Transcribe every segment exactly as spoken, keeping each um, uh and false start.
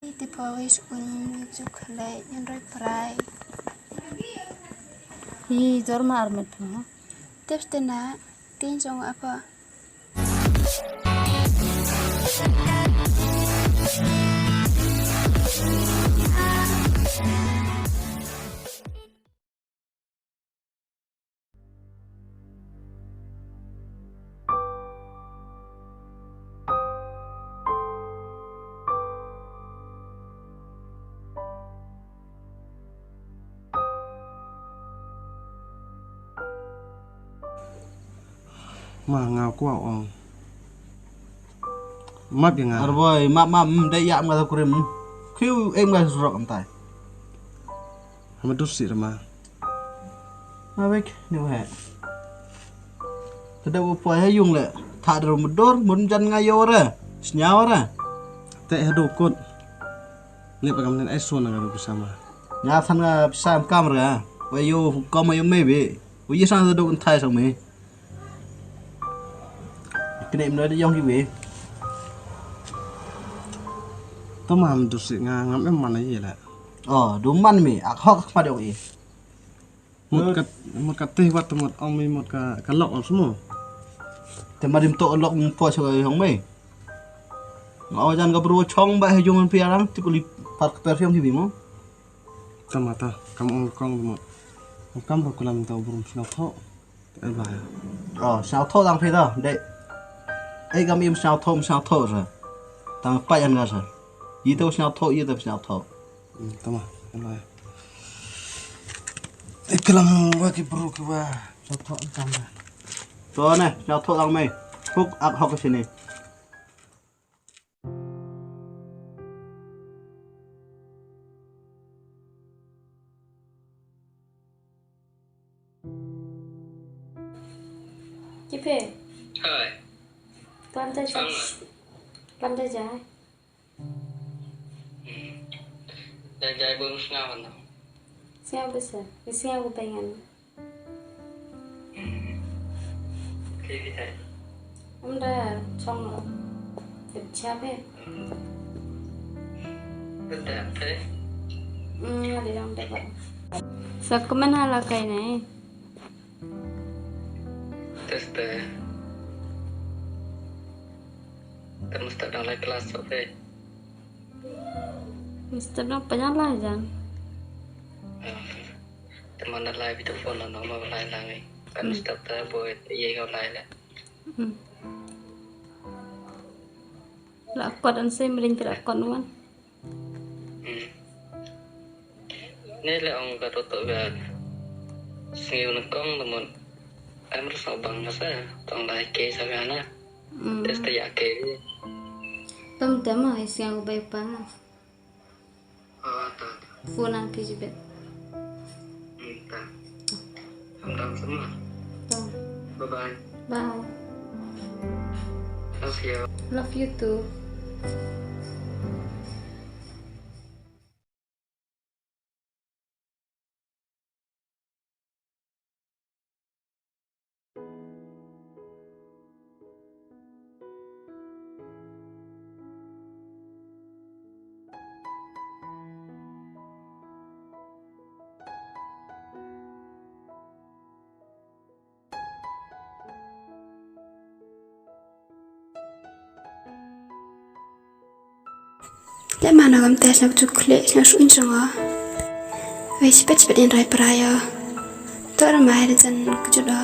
Te poi shu un ju khlei ngan roi prai. Hi jor ma armet pha. Tep tena tin jong apa. Ma nga kwah ong. Map ïa nga. Ar boy, map map, mm, dei ïa nga da kurim. Khiu em nga surok antai. Hama dus si rama. Ma bek ni wa. Tada wa poi ha yung le. Tha dro mudur, mun jan nga yo re. Snya wa re. Te ha do kot. Ne pa kam nen ai so na nga pisa ma. Nga san nga pisa kam re. Wa yo kom yo me be. Wa yi san da do kan thai sang me. Kene mno de yong kiwi. To ma ham tu si nga ngam em man ye la. Oh, du man mi ak hok ma de ong i. Mut kat mut kat te wat mut ong mi mut ka ka lok ong sumo. Te ma dim to lok mut po so yong me. Nga jan ka bru chong ba he jong pi arang ti kuli par ka per yong kiwi mo. Tama ta kam ong kong mo. Kam ro kulam ta brum sngap tho. Te ba. Oh, sngap tho dang phi ta. Dei. Ei kam im sngap tho, sngap tho sa. Tang pa yan ga sa. Yi to sngap tho, yi to sngap tho. Tama. Ba. Ei kulam wa ki bru ki wa. Sngap tho kam. To ne, sngap tho dang me. Huk ak hok sini. Kipe. Hai. Klam ta jai. Klam ta jai. Hmm. Jai jai bung sngaw na. Sngaw besa. Sngaw ku pengen. Ym da chong lo. Tip cha phi. Ym da phi. Ym nga dei dong da ba. Sa kumne ha la kai ne. Test te. Te mesti dang lai kelas so phi. Mesti dang panyang lai jan. Te man da lai video phone la nong ma lai lang ai. Kan stop ta boy ye ko lai la. La kot an se mring te la kot wan. Ne le ong ka to to ga. Sngi un kong namun. Am ru sa bang sa tong lai ke sa ga na. Test ya ke. Tam tam ai siang bai pa. Phone ang phi jibet. Bye bye. Bye. Love you. Love you too. Te mano gam te sna kujut klik sna shu inchong o. Wei sipet sipet in rai prai o. Tor mai de jan kujut o.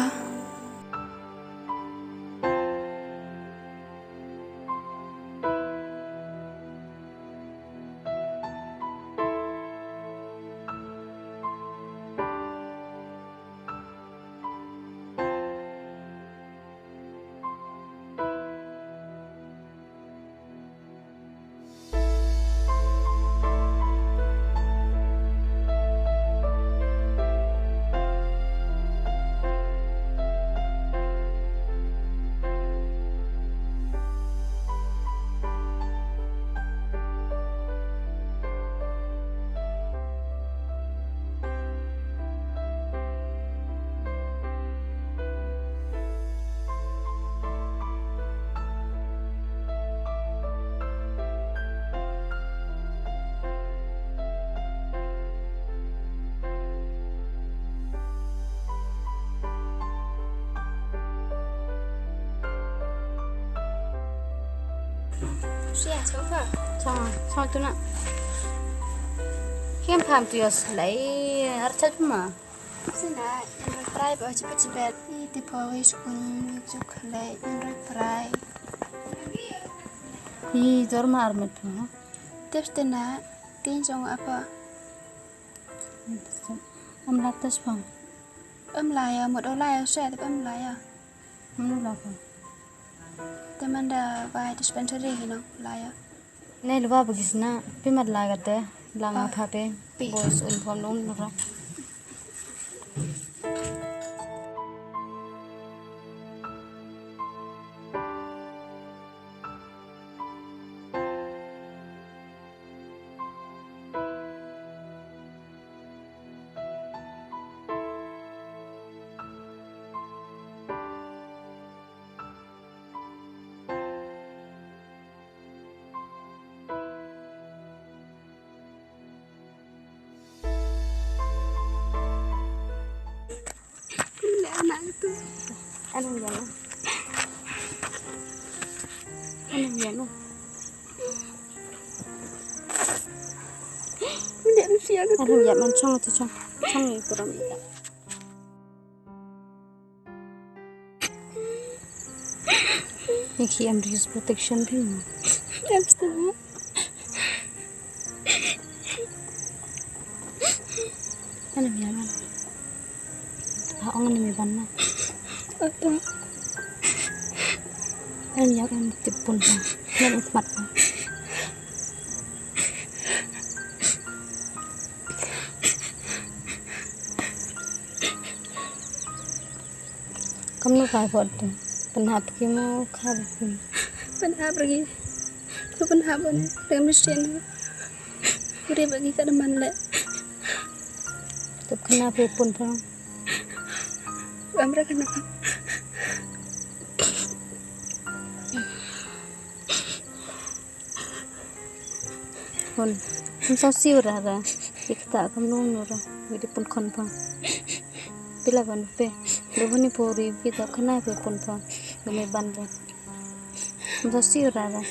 Sia, chong pha. Chong, chong tu na. Hiam pham tu yos lai, ar chat ma. Sina, in roi prai ba chipet chipet. I te pha wis kun yuk juk lai, in roi prai. I jor ma ar met pha. Tep te na, tin jong apa. Am la tes pha. Am la ya, mut o la ya, se te am la ya. Manu la pha. Te man da bai dispensary hi no, la ya. Nei lwa ba gisna, pi mat la gate, la nga pha pe, boys uniform nong nora. Anong yan? Anong yan? Anong yan? Chong, chong, chong, chong. Ni ki em ris protection phi ma. Em sih. Ana mi aman. Ha ong ana mi ban na. Apa? Ana mi aman tipun na. Nan ukmat na. Kamno ka bot tu? Pynhap ki mo ka bot ki? Pynhap rigi. Tu pynhap bot ni. Teng machine. Uri bagi ka daman le. Tup kena pe pun pang. Amra kena pang. Hun, ym sa siew ra ra. Ki kata kam nung nura. Wi di pun khon pa. Pila ban pe. Do huni pori wi da khana pe pun pa. Gumi ban le. Ym sa siew ra ra.